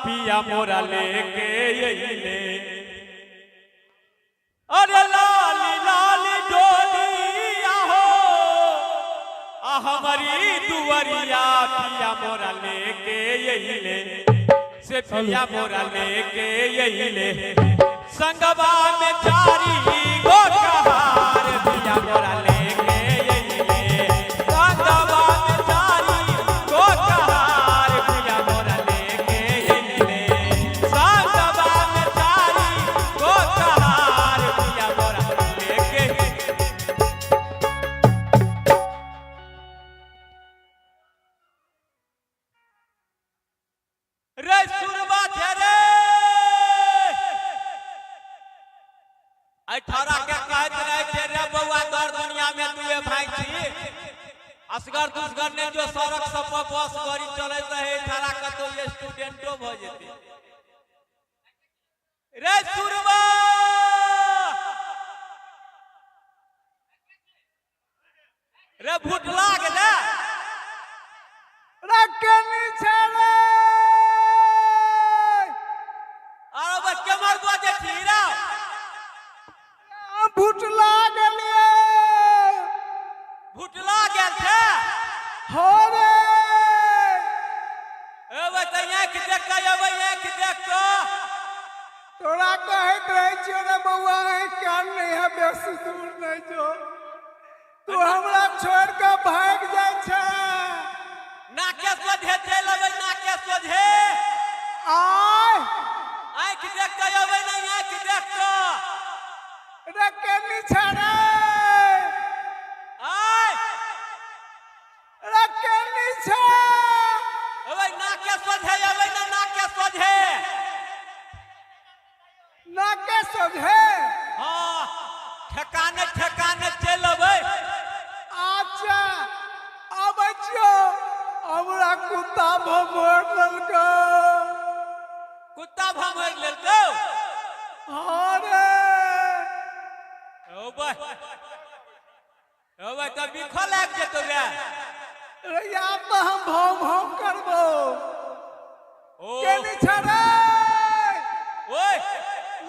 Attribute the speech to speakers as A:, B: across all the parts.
A: पिया मोरा लेके अइले। अरे लाली लाली डोलिया हो आ हमारी दुआरिया पिया मोरा लेके अइले, से पिया मोरा लेके अइले। संगवा में चारी गो कहार पिया मोरा लेके अइले। संगवा में चारी गो कहार पिया मोरा लेके अइले। संगवा में चारी गो कहार पिया मोरा लेके। रे सुरबा छे रे, अठारह के कहैत रहे छै रे बौआ, दर दुनिया में दुए भाई छी, असगर दुसगर नहि जो, सड़क सब पर बस गाड़ी चलैत रहे, अठारह कतौ स्टूडेंटो भऽ जेतै। रे सुरबा रे, भुटला गेलै।
B: रे केनी छै रे?
A: आरो बस केम्हर बजै छी रे?
B: भुटला गेलियै।
A: भुटला गेल छै?
B: हो रे।
A: एबै तऽ आँखि देख कऽ एबै, आँखि देख कऽ।
B: तोरा कहैत रहै छियौ रे बौआ, आँखि कान नहि है, बेसी दूर नहि जो, तू हमरा छोड़ि कऽ भागि जाइ छै।
A: नाके सोझे चलि अबै, नाके सोझे।
B: आय?
A: आँखि देख कऽ अबै ने, आँखि देख कऽ।
B: रे केनी छै रे?
A: आय?
B: रे केनी छै?
A: अबै नाके सोझे अबै ने, नाके सोझे।
B: नाके सोझे?
A: हँ, ठेकाने ठेकाने चलि अबै।
B: अच्छा, आबै छियौ। हमरा कुत्ता भमोड़ लेलकौ।
A: कुत्ता भमोड़ि लेलकौ?
B: हाँ रे।
A: अबै अबै तऽ बिखो लागि जेतौ रे।
B: रे आब तऽ हम भौं भौं करबौ।
A: ओ
B: केनी छै रे?
A: ओए।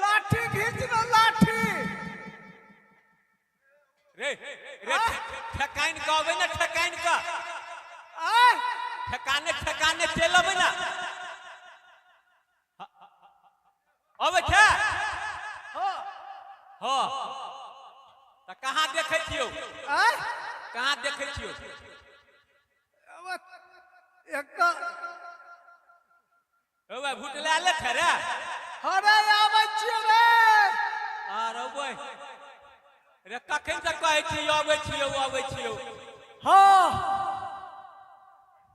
B: लाठी घीच ने, लाठी।
A: रे रे, ठेकानि कऽ अबै ने, ठेकानि कऽ।
B: आय?
A: ठेकाने ठेकाने चलि अबै ने। अबै छै?
B: हाँ।
A: हँ, तऽ कहाँ देखै छियौ?
B: आय?
A: कहाँ देखै छियौ?
B: एक तऽ
A: ओए, भुटला ले छै रे?
B: हरे, आबै छियौ रे।
A: आर अबै रे, कखन से कहै छियौ अबै छियौ, अबै छियौ।
B: हाँ।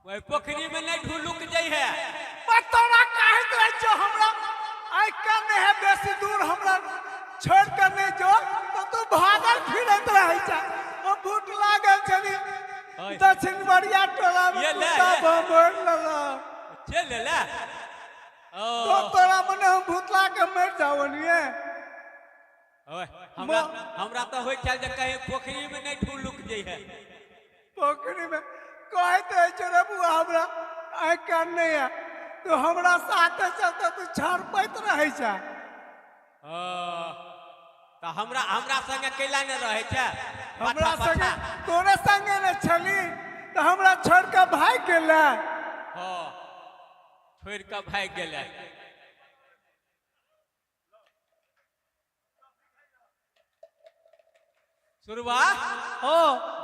A: ओहि पोखरी में नहि ढुलुक जाइ है।
B: पर तोरा कहैत रहै छियौ हमरा आइ कान नहि है, बेसी दूर हमरा छोड़ि कऽ नहि जो, तऽ तू भागल फिरैत रहै छै। हम भूख लागल छली।
A: ओय।
B: दक्षिण बरिया टोला में
A: ये ले,
B: कुत्ता
A: ये।
B: भमोड़ लेलक।
A: चलि ले।
B: तो
A: ओ
B: तोरा मने हम भूतला के मरि जावनिये।
A: ओए, हमरा हमरा तऽ होइ छल जे कहीं पोखरी में नहि ढुलुक जाइ है।
B: पोखरी में कहैत रहै छै रे बुआ, हमरा आँखि कान नहि है, तू हमरा साथे चलते तू छड़पैत रहै छै।
A: ओ, तऽ हमरा हमरा संगे कैला नहि रहै छै?
B: हमरा
A: पाछा।
B: संगे?
A: पाछा।
B: तोरे संगे ने छली, तऽ हमरा छोड़ि कऽ भागि गेलै।
A: हँ, छोड़ि कऽ भागि गेलै। सुरवा।
B: हो।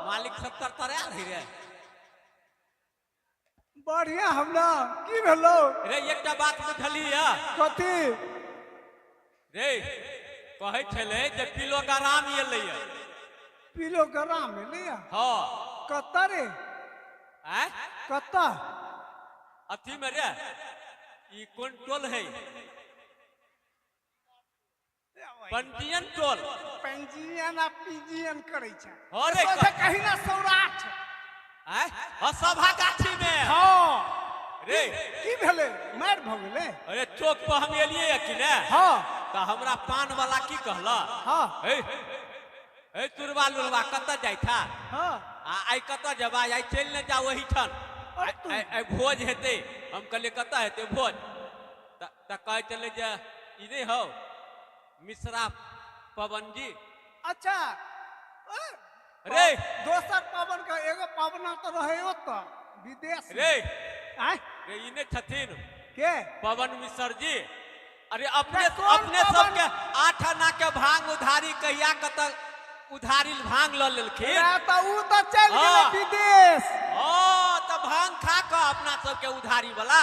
A: मालिक सत्तर तर आयल रही रे।
B: बढ़िया। हमरा की भेलौ?
A: रे, एकटा बात बुझलियै?
B: कथी?
A: रे, कहै छलै जे पिलोग्राम एलैया।
B: पिलोग्राम एलैया?
A: हँ।
B: कतऽ रे?
A: आँय?
B: कतऽ?
A: अथी में रे, ई कोन टोल है, पंजियन टोल।
B: पंजियन आ पिजियन करै छै।
A: हँ रे।
B: सोझे कही ना, सौराठ।
A: आँय? हँ, सभा गाछी में।
B: हँ।
A: रे।
B: की भेलै? मारि भऽ गेलै?
A: अरे, चौक पर हम एलियै कि ने,
B: हँ।
A: तऽ हमरा पान वाला की कहला?
B: हँ।
A: हे हे, तुरबा लुलबा, कतऽ जाइ छा?
B: हँ।
A: आ आइ कतऽ जेबा? आइ चलि ने जा ओहिठाम।
B: अरे
A: आइ आइ भोज हेतै। हम कहलियै, कतऽ हेतै भोज? कहै छलै जे ई नहि हौ मिश्रा पवन जी।
B: अच्छा ए,
A: रे।
B: दोसर पवन के एगो पवना तऽ रहे ओतऽ विदेश में।
A: रे।
B: आँय?
A: रे, ई नहि छथिन
B: के?
A: पवन मिश्र जी? अरे अपने
B: रे, कोन
A: अपने
B: पवन?
A: सबके 8 आना के भांग उधारी कहिया कतऽ उधारी भांग लऽ लेलखिन।
B: रे, तऽ ऊ तऽ चलि गेलै विदेश।
A: ओ तऽ भांग खा कऽ अपना सबके उधारी वाला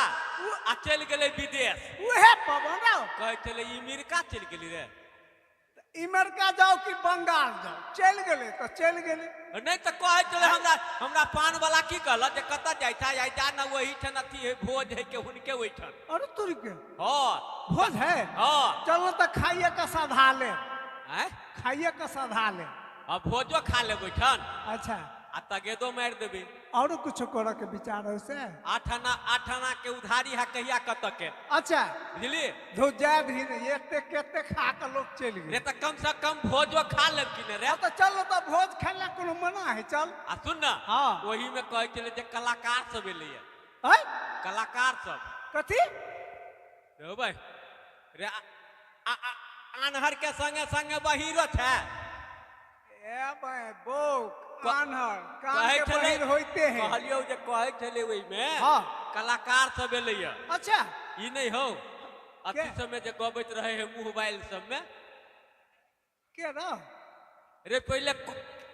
A: आ चलि गेलै विदेश।
B: उहे पवन रौ।
A: कहै छलै अमेरिका चलि गेली रे।
B: इमरका जाओ कि बंगाल जाओ, चलि गेलै तऽ चलि गेलै।
A: नहि तऽ कहै छलै हमरा, हमरा पान वाला की कहलक जे कतऽ जाइ छै, आइ जा ने ओहिठाम अथी है, भोज है के हुनके ओहिठाम।
B: अरे तुर के।
A: हँ।
B: भोज है?
A: हँ।
B: चलो तऽ खाइए के सधा ले।
A: आँय?
B: खाइए के सधा ले।
A: आ भोजो खा लेबै ओहिठाम।
B: अच्छा।
A: आ तगेदो मारि देबै।
B: औरो कुछो करऽ के विचार हो से?
A: 8 आना, 8 आना के उधारी है कहिया कतऽ के।
B: अच्छा।
A: बुझलियै?
B: धो जाय दी ने, एते केते खा के लोग चलि
A: रे
B: गेल।
A: तऽ कम से कम भोजो खा लेब कि ने रे?
B: हाँ, तऽ चल तऽ भोज खाय ला कोनो मना है? चल।
A: आ सुन ने।
B: हाँ।
A: ओही में कहै छलै जे कलाकार सब एलैया।
B: आँय?
A: कलाकार सब।
B: कथी?
A: रे भाई रे, आन्हर के संगे संगे बहिरो छै।
B: ए भाई, बौक आन्हर कान
A: कहै
B: के
A: छलै
B: बहिर होइते है।
A: कहलियौ जे कहै छलै ओहिमे कलाकार सब एलैया।
B: अच्छा।
A: ई नहि हौ, अथी
B: के?
A: सबमे जे गबैत रहे है मोबाइल सबमे।
B: के रह?
A: रे, पहिले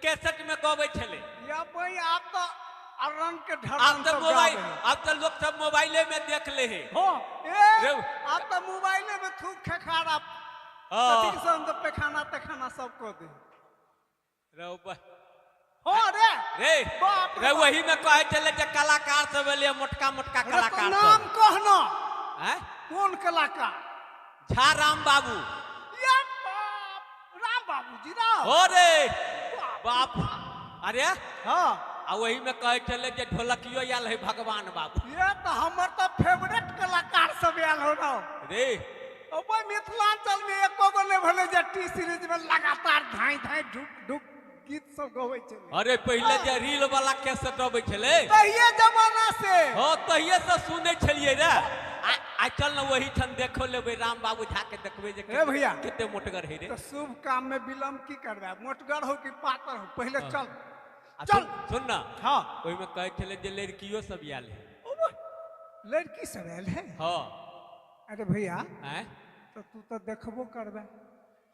A: कैसेट में गबै छलै।
B: या भाई, आप तो अरन के ढरन
A: आब तऽ
B: सब
A: मोबाइल
B: गाबै है।
A: आब तऽ लोक सब मोबाइले में देख ले है।
B: हो ए।
A: रे।
B: आप तो मोबाइले में थूक खेखारा कथी के संग पेखाना तेखाना सब को दे।
A: रे
B: हो रे।
A: रे।
B: बाप रे
A: रे।
B: बाप।
A: वही में कहै छलै जे कलाकार सब एलै, मोटका मोटका
B: रे, तो
A: कलाकार
B: नाम
A: सब।
B: कहना।
A: आँय?
B: कोन कलाकार?
A: झा राम बाबू।
B: या बाप, राम बाबूजी राम।
A: हो रे बाप, अरे।
B: हाँ।
A: आ वही में कहै छलै जे ढोलकियो आयल है भगवान बाबू।
B: ये तो हमर तो फेवरेट कलाकार सब आयल हो ना।
A: रे।
B: ओहि मिथिलांचल में एको गो नहि भेलै जे टी सीरीज में लगातार धाई धाई ढुक ढुक गीत सब गबै छलै।
A: अरे, पहिले जे रील वाला कैसेट अबै छलै।
B: तहिये जमाना से।
A: हो, तहिये से सुनै छलियै रे। आ चल ने वही ठाम देखो लेबै, राम बाबू झा के देखबै जे
B: रे भैया।
A: कते मोटगर है रे।
B: तो शुभ काम में विलम्ब की करबै? मोटगर हो कि पातर हो, पहिले चल।
A: आ
B: चल।
A: सुन, सुन ना।
B: हाँ।
A: ओहिमे कहै छलै जे लड़कियो सब आयल है।
B: ओ, लड़की सब आयल है?
A: हाँ।
B: अरे भैया।
A: आँय?
B: तो तू तो देखबो करबै।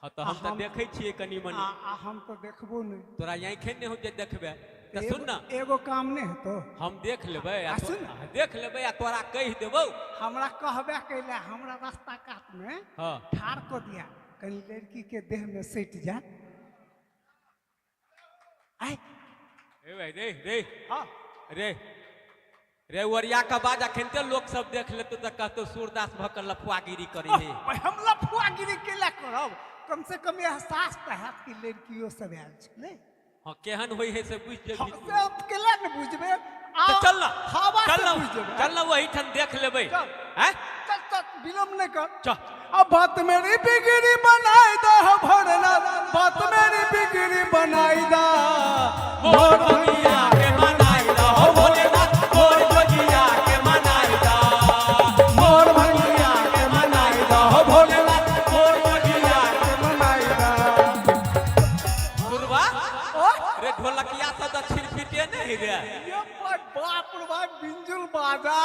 A: हाँ, तऽ हम तऽ
B: हम-
A: देखै छियै कनि
B: आ
A: मनि।
B: आ हम तो देखबो नहि।
A: तोरा आँखे नहि हो जे देखबै तऽ। सुन ना।
B: एगो काम नहि हेतौ?
A: हम देख लेबै आ
B: आ सुन।
A: देख लेबै आ तोरा कहि देबौ।
B: हमरा कहबे कैले, हमरा रास्ता कात में ठाढ़ कऽ दिया, कहीं लड़की के देह में सटि जाए। आय।
A: ए भाई रे, रे।
B: हाँ।
A: रे रे, ओरिया के बाद अखन लोक सब देख लेतौ तऽ कहतौ सूरदास भऽ कऽ लफुआगिरी करी हे।
B: भाई, हम लफुआगिरी केला करब? कम से कम एहसास तऽ हैत कि लड़कियो सब आयल छलै।
A: हाँ, केहन होइ है से बुझि जेबही।
B: से केला ने बुझबै? आ
A: तऽ चल ना।
B: हवा
A: चल
B: से
A: ना।
B: बुझि जेबै।
A: चल ना, वही ठाम देख लेबै।
B: चल।
A: हैं?
B: चल चल, विलम्ब नहि कर।
A: चल।
B: अब बात मेरी बिगड़ी बनाई दा भरना, बात मेरी बिगड़ी बनाई दा।
A: मोर भगिया के मनाई दा हो भोलेनाथ, मोर भगिया के मनाई दा।
B: मोर भंगिया
A: के मनाई दा हो भोलेनाथ, मोर भगिया
B: के मनाई दा।
A: सुरवा।
B: ओ।
A: रे, ढोलकिया सब तऽ छिरपिटे नहीं रे।
B: ये भाई, बाप रे भाई, बिंजुल बाजा।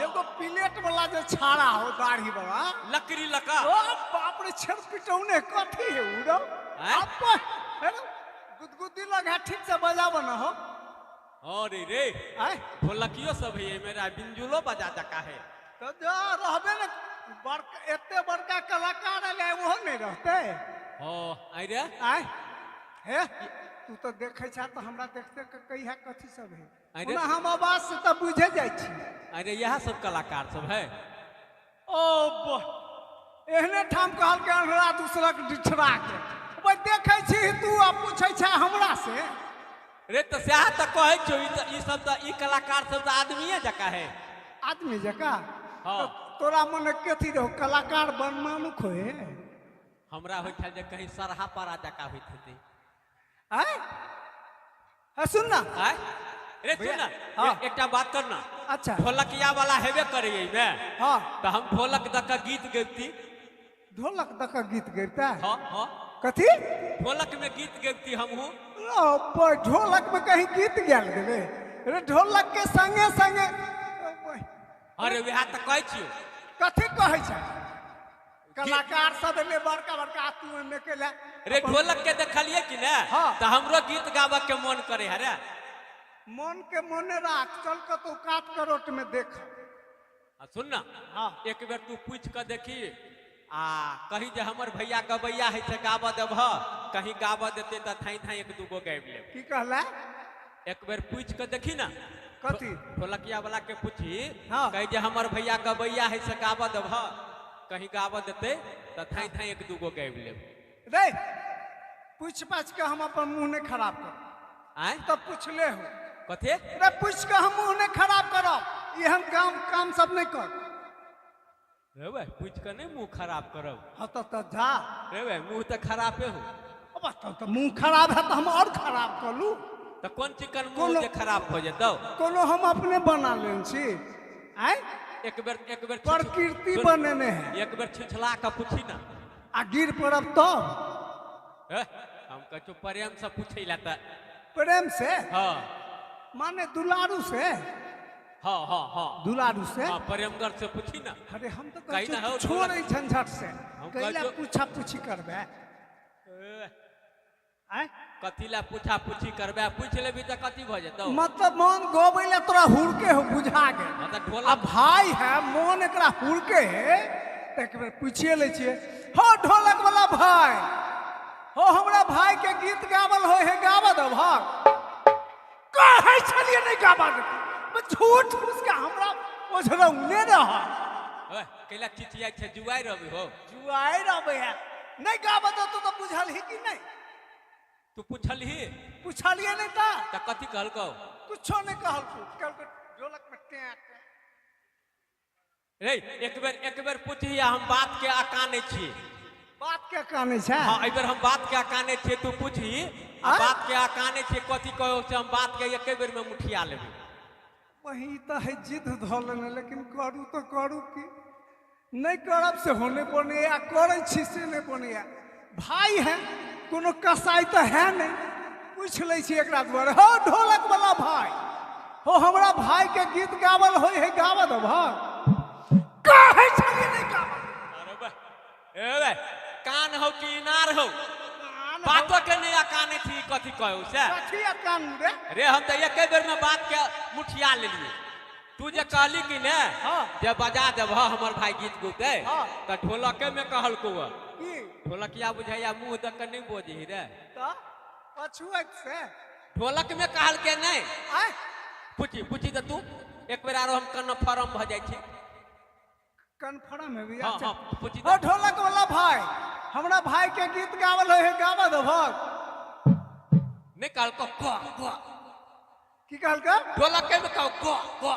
B: एगो प्लेट वाला जे छाड़ा हो, दाढ़ी वाला।
A: लकड़ी लका।
B: ओ बाप रे, छेड़ पिटौने कथी है उ रो?
A: आँय?
B: आप है ना गुदगुदी लगा, ठीक से बजाब न हो।
A: हाँ रे रे।
B: आय?
A: ढोलकियो सब है मेरा, बिंजुलो बजा जका है।
B: तो जो रहबे ने, बड़का एते बड़का कलाकार एलै, ओहो नहि रहतै?
A: हाँ, आई रे।
B: आय हे, तू तऽ देखै छह तऽ हमरा देखते के कहिया कथी सब है।
A: अरे।
B: ओना हम आवाज से तऽ बुझे जाइ छी।
A: अरे, यह सब कलाकार सब है।
B: ओ एहने ठाम कहलकै अन्हरा दूसरक डिठरा के। ओय देखै छी तू आ पूछै छै हमरा से।
A: रे, तऽ सएह तऽ कहै छियौ, ई तऽ ई सब तऽ ई कलाकार सब तऽ आदमीए जकाँ है।
B: आदमी जकाँ?
A: हाँ।
B: तऽ तोरा मने कथी रहो, कलाकार बन मानुख होए?
A: हमरा होइत छल जे कहीं सरहा पारा जकाँ होइत हेतै।
B: आय, हाँ, सुन ना।
A: आय? रे सुन ना।
B: हाँ।
A: एकटा बात कर ना।
B: अच्छा।
A: ढोलकिया वाला हेबे करे एहिमे।
B: हाँ।
A: तऽ हम ढोलक दऽ कऽ गीत गैती।
B: ढोलक दऽ कऽ गीत गैता?
A: हाँ हाँ।
B: कथी?
A: ढोलक में गीत गैती हमहूँ।
B: ढोलक में कहीं गीत गायल गेलै रे? ढोलक के संगे संगे।
A: अरे वएह तऽ कहै छियौ।
B: कथी कहै छै? कलाकार सब एलै बड़का बड़का, तू एहिमे केला
A: रे ढोलक के देखलियै कि ने?
B: हाँ।
A: तऽ हमरो गीत गाबऽ के मन करे है रे।
B: मन के मोने राख, चल कतौ कात करोट में देख।
A: आ सुन ना।
B: हाँ।
A: एक बेर तू पूछि कऽ देखी आ कही जे हमर भैया गबैया है से गाबऽ देबह, कहीं गाबऽ देतै तऽ थाई थाई एक दूगो गाबि लेब।
B: की कहला?
A: एक बेर पूछि कऽ देखी ना।
B: कथी?
A: ढोलकिया वाला के पूछी।
B: हाँ।
A: कही जे हमर भैया गबैया है से गाबऽ देबह, कहीं गाबऽ देतै तऽ थाई थाई एक दूगो गाबि लेब।
B: रे पूछ पाछ के हम अपन मुंह नहीं खराब कर।
A: आँय?
B: तब पूछले हो।
A: कथी?
B: रे पूछ के हम मुंह नहीं खराब करब, एहन काम काम सब नहीं कर।
A: रे भाई पूछ के नहीं मुंह खराब करब।
B: हाँ तो जा।
A: रे भाई मुंह तऽ खराबे हो।
B: अब तो मुंह खराब है तो हम और खराब कर लू।
A: तऽ कोन चिकन मुंह जे खराब हो जेतौ?
B: कोनो हम अपने बना लेन छी। आँय?
A: एक बेर एक बेर
B: प्रकृति बनेने है।
A: एक बेर छिछला के पूछी ना।
B: आ गिर पड़ब तब?
A: हम कहै छियौ प्रेम से पूछै ला तऽ।
B: प्रेम से?
A: हाँ।
B: माने दुलारू से?
A: हाँ हाँ हाँ।
B: दुलारू से?
A: हाँ, प्रेमगर से पूछी ना।
B: अरे हम तो
A: कहीं ना हो,
B: छोड़ झंझट से। कैला पूछा पूछी करबे? आँय?
A: कथी ला पूछा पूछी करबे? पूछ लेबी तऽ कथी भऽ जेतौ?
B: मतलब मन गबै ला तोरा हुड़के हो बुझा गेल।
A: हाँ, तऽ ढोलक
B: आ भाई है मन एकरा हुड़के है तऽ एक बेर पूछिए लै छियै। हो ढोलक वाला भाई, हो हमरा भाई के गीत गावल होय है, गाबऽ देबह? कहै छलियै नहि गाबऽ देतै, झूठ फूस के हमरा ओझरौने रह।
A: कैला चिचियाइ छै? जुआइ रहबी हो।
B: जुआइ रहबै है, नहि गाबऽ देतौ तऽ बुझलही कि नहि?
A: तू पूछलही?
B: पूछलियै नहि तऽ।
A: तऽ कथी कहलकौ?
B: कुछो नहि कहलकौ, कहलकौ ढोलक में टैं टैं।
A: रे एक बेर पूछही आ हम बात के अकानै छी।
B: बात के अकानै छै?
A: हाँ एहि बेर हम बात के अकानै छियै, तू पूछही आ बात के अकानै छियै कथी कहौ से हम बात के एके बेर में मुठिया लेबै।
B: वही तऽ है जिद धऽ लेने, लेकिन करू तऽ करू की, नहि करब से हो नहि बनैया, करै छी से नहि बनैया। भाई है कोनो कसाई तऽ है नहीं, पूछि लै छी एकरा दुआरे। हो ढोलक वाला भाई, हो हमरा भाई के गीत गावल होय है, गाबऽ देबह? कहै छलियै नहि गाबऽ।
A: अरे बा ए बे कान हो कि इनार हो, बातो के नहीं अकानै छी कथी कहौ से?
B: कथी अकान रे?
A: रे हम तऽ एके बेर में बात के मुठिया लेलियै। तू जे कहली कि ने
B: हाँ।
A: जे बजा देबह हमर भाई गीत गौतै।
B: हाँ।
A: तऽ ढोलके में कहलकौ
B: की?
A: ढोलकिया बुझैया मुँह दऽ कऽ नहि बजही रे।
B: तऽ पछुआइत से
A: ढोलक में कहलकै नहि।
B: आँय?
A: पूछी पूछी तऽ तू एक बेर आरो हम कन्फर्म भऽ जाइ छी।
B: कन्फर्म हेबी?
A: हाँ,
B: अच्छा।
A: हाँ, पूछी।
B: हो ढोलक वाला भाई, हमरा भाई के गीत गावल होय है, गाबऽ देबह?
A: नहि कहलकौ ग ग।
B: की कहलकै?
A: ढोलक में कहौ ग ग।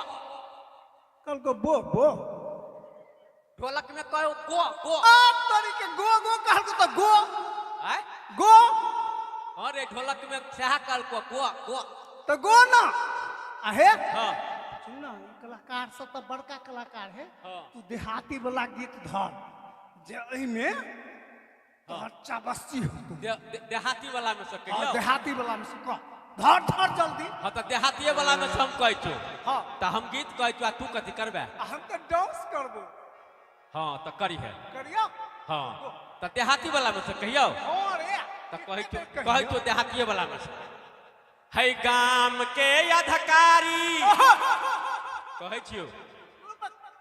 B: कहलकौ बो बो।
A: ढोलक में कहौ गो गो।
B: आ तोरी के गो गो कहलकौ तऽ गो।
A: आँय?
B: गो।
A: हाँ रे ढोलक में सएह कहलकौ गो गो।
B: तऽ गो ना। आहे?
A: हाँ।
B: सुन ना, ई कलाकार सब तऽ बड़का कलाकार है।
A: हाँ।
B: तू देहाती वाला गीत धर जे एहिमे तोहर चाबस्ती होतौ।
A: देहाती वाला में से
B: हाँ,
A: कहियौ।
B: देहाती वाला में से कह, धर धर जल्दी।
A: हाँ तऽ देहातीये वाला में से हम कहै छियौ।
B: हाँ।
A: तऽ हम गीत कहै छियौ आ तू कथी करबे?
B: आ हम तऽ डांस करबो।
A: हाँ तऽ करिहे।
B: करियौ?
A: हाँ तऽ देहाती वाला में से कहियौ।
B: हाँ रे।
A: तऽ कहै छियौ, कहै छियौ देहातीये वाला में से। है गाम के अधकारी कहै छियौ।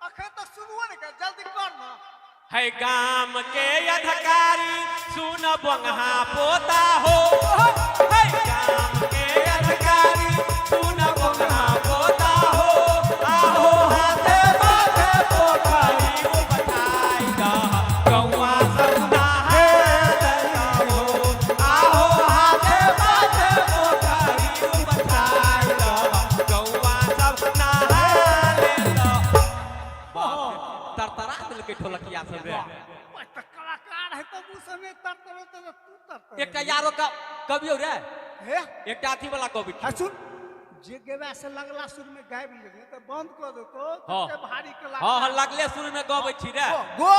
B: अखन तऽ शुरुओ नहि कर, जल्दी कर ना।
A: है गाम के अधकारी सुन बंगहा पोता हो। है गाम के अधकारी सुन बंगहा पोता हो। आहो हाथे बाधे पोखरी उपटाई दह गौआ सब नहाय हो। आहो हाथे बाधे पोखरी उपटाई दह गौआ सब नहाय दह। बाप रे, तरतरा देलकै ढोलकिया सब रे।
B: ओए तऽ कलाकार है तऽ ओ समय तरतरेतै तऽ तू तरतरेबही।
A: एकटा यारो का कवियो रे।
B: हे?
A: एकटा अथी वाला कवि।
B: हाँ सुन, जे गेबा से लगला सुर में गाबि लेबे त बंद क देतो।
A: हाँ।
B: तते भारी कला।
A: हाँ हाँ, लगले सुर में गबै छी रे।
B: गो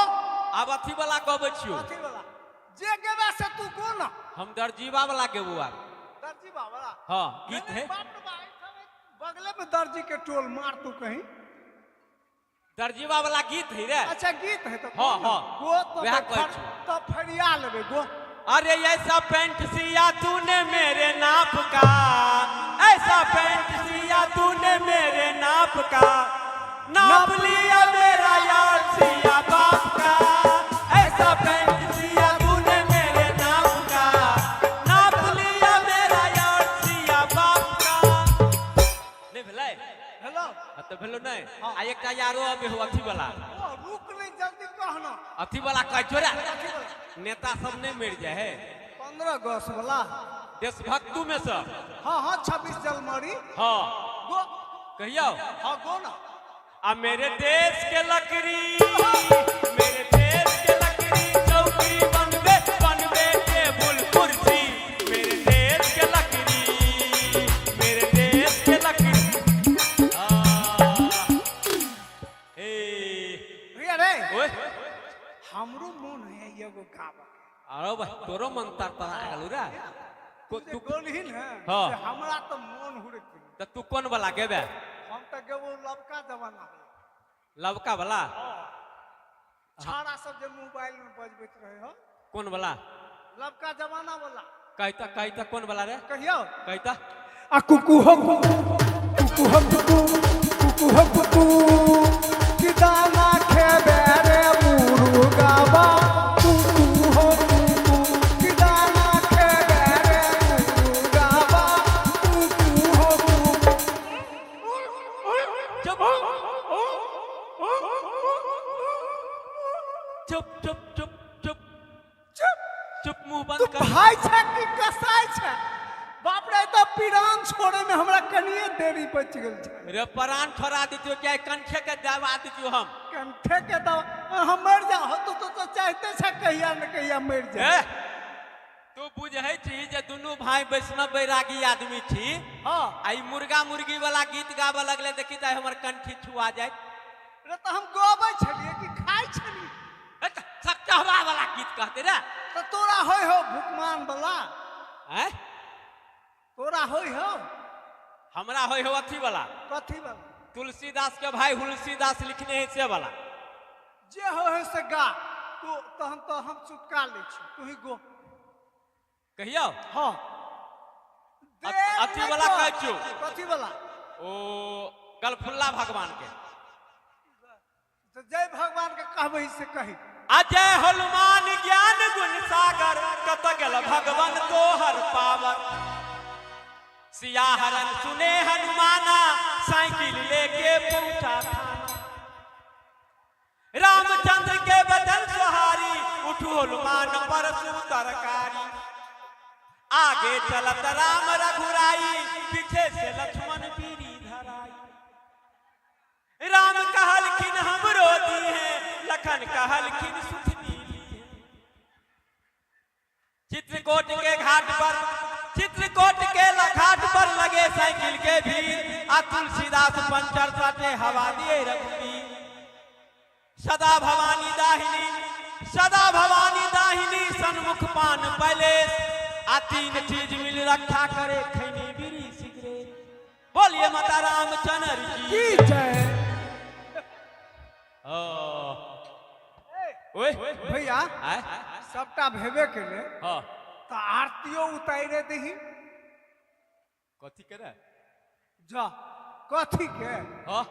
A: आब अथी वाला गबै छियो।
B: अथी वाला जे गेबा से तू गो ना।
A: हम दर्जीवा वाला गेबो आब।
B: दर्जी बाबा।
A: हाँ गीत है।
B: बाप रे बाप, बगले में दर्जी के टोल मार तू कहीं।
A: दर्जीवा वाला गीत है रे।
B: अच्छा गीत है तो।
A: हाँ हाँ
B: गो तो
A: वएह कहै छियो।
B: तो फरिया लेबे गो।
A: अरे ऐसा पैंट सिया तूने मेरे नाप का, ऐसा पैंट सिया तूने मेरे नाप का, नाप लिया मेरा यार सिया बाप का। ऐसा पैंट सिया तूने मेरे नाप का, नाप लिया मेरा यार सिया बाप का। नहीं भेलै?
B: हेलो।
A: हाँ, तो भेलो नहीं। आ एकटा यारो अबे हो अथी वाला।
B: ओ रुक नहीं, जल्दी कहना।
A: अथी वाला कहै छौ रे, नेता सब नहीं मरि जाए है।
B: 15 अगस्त वाला
A: देशभक्तू में सब।
B: हाँ हाँ, 26 जनवरी।
A: हाँ
B: गो
A: कहियो।
B: हाँ गो ना।
A: आ मेरे देश के लकड़ी, मेरे देश के लकड़ी चौकी बनबे बनबे टेबुल कुर्सी। मेरे देश के लकड़ी, मेरे देश के लकड़ी। ए
B: भैया रे,
A: ओए
B: हमरो मन है एगो गाबा।
A: अरे भाई तोरो मन तर तर आ गेलौ रे।
B: तू गोलही ने।
A: हाँ।
B: से हमरा तो मन हुड़क गेल।
A: त तू कोन वाला गेबे?
B: हम तो गेबो लबका जमाना।
A: लबका वाला?
B: छाड़ा सब जे मोबाइल में बजबैत रहे हो।
A: कोन वाला?
B: लबका जमाना वाला।
A: कहता कहता कोन वाला रे?
B: कहियो।
A: कहता
B: आ कुकू हो कुकू, कुकू हो कुकू, कुकू हो कुकू, कि दाना खेबे रे मुर्गावा, कुकू हो कुकू, कि दाना खेबे रे मुर्गावा, कुकू हो कुकू।
A: चुप चुप चुप चुप चुप
B: चुप
A: चुप, मुंह
B: तू
A: बंद कर।
B: भाई छै कि कसाई छै? बाप रे, तो पिरान छोड़े में हमरा कनिए देरी बच गेल छै।
A: रे प्राण छोड़ा दितियो क्या कंठे के दबा दितियो हम।
B: कंठे के दवा हम मर जाओ तो तो चाहते छै कहिया न कहिया मर जाए।
A: तू बुझै छी जे दुनू भाई वैष्णव बैरागी आदमी छी।
B: हाँ।
A: आई मुर्गा मुर्गी वाला गीत गाबे लगले, देखी त हमर कंठी छुआ जाए।
B: रे तो हम गबै छलिए कि खाइ छलिए?
A: सकचहवा वाला गीत कहते रे।
B: तो तोरा होय हो भुकमान वाला?
A: हैं?
B: तोरा होय हो?
A: हमरा होय हो अथी वाला।
B: कथी वाला?
A: तुलसीदास के भाई तुलसीदास लिखने है से वाला।
B: जे हो है से गा तू, तहन तो हम चुटका लै छी, तू ही गो।
A: कहियो।
B: हाँ।
A: अथी वाला कहै छियौ।
B: कथी वाला?
A: ओ गलफुल्ला भगवान के।
B: तो जय भगवान के कहबै से कही।
A: अजय हनुमान ज्ञान गुण सागर, कत गेल भगवान तोहर पावर। सिया हरन सुने हनुमाना, साइकिल लेके पहुंचा थाना। रामचंद्र के बदन सुहारी, उठो हनुमान परसु तरकारी। आगे चलत राम रघुराई, पीछे से लक्ष्मण पीरी धराई। राम कहलखिन हमरो दी है, लखन कहलखिन सुथनी ली है। चित्रकूट के घाट पर, चित्रकूट के घाट पर लगे साइकिल के भीड़। आ तुलसीदास पंचर साटे हवा दिए रघुबीर। सदा भवानी दाहिनी, सदा भवानी दाहिनी, सन्मुख पान पैलेस। आ तीन चीज मिल रखा करे, खैनी बीड़ी सिगरेट। बोलिए माता रामचंद्र की
B: जय।
A: ओए
B: भैया सबटा भेबे केले।
A: हाँ।
B: तो आरतियो उतारे दही।
A: कथी करे?
B: जा कथी के?
A: हाँ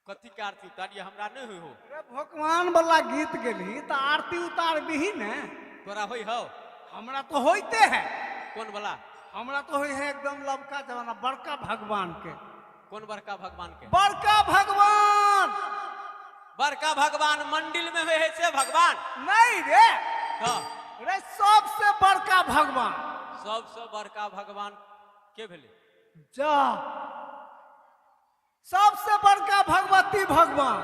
A: कथी के आरती उतारिए? हमरा नहीं होई हो।
B: अरे भगवान वाला गीत गेली तो आरती उतार दही ने।
A: तोरा होई हो?
B: हमरा तो होते है।
A: कौन वाला?
B: हमरा तो होई है एकदम लबका जमाना, बड़का भगवान के।
A: कौन बड़का भगवान के?
B: बड़का भगवान।
A: बड़का भगवान मंदिर में होए है से भगवान
B: नहीं रे।
A: हाँ।
B: रे सबसे बड़का भगवान।
A: सबसे बड़का भगवान के भेले?
B: जा सबसे बड़का भगवती भगवान।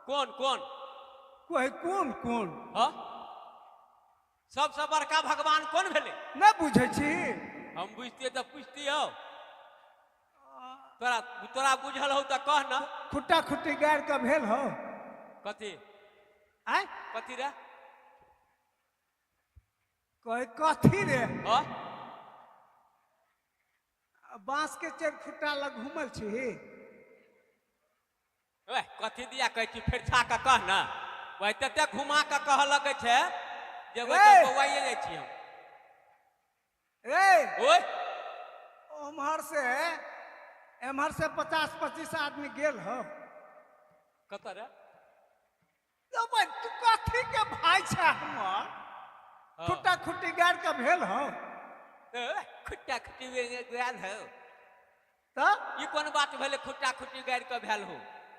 A: कौन कौन?
B: कोई कौन कौन?
A: हाँ सबसे बड़का भगवान कौन भेले?
B: नहीं बुझे छी।
A: हम बुझतियै तऽ पुछतियौ। तोरा तोरा बुझल हौ तऽ कह न।
B: खुट्टा खुट्टी गाड़ि कऽ भेल हौ?
A: कथी?
B: आँय?
A: कथी रे?
B: कहै कथी रे?
A: हँ।
B: बाँस के चारि खुट्टा लग घूमल छी?
A: ओए कथी दिया कहै छी, फेर छा कऽ कह न। वही तते घुमा कऽ कहऽ लगै छै जे ओहि तऽ
B: ए!
A: बौआइए जाइ छी हम।
B: रे
A: ओए
B: उम्हर से एम्हर से 50-25 आदमी गेल हो।
A: कतऽ रे?
B: तो भाई तू कथी के भाई छै हमर?
A: हँ।
B: खुट्टा खुट्टी गाड़ि के भेल हो?
A: ए, खुट्टा खुट्टी गायल हौ?
B: तऽ
A: ई कोन बात भेलै खुट्टा खुट्टी गाड़ि कऽ भेल हो?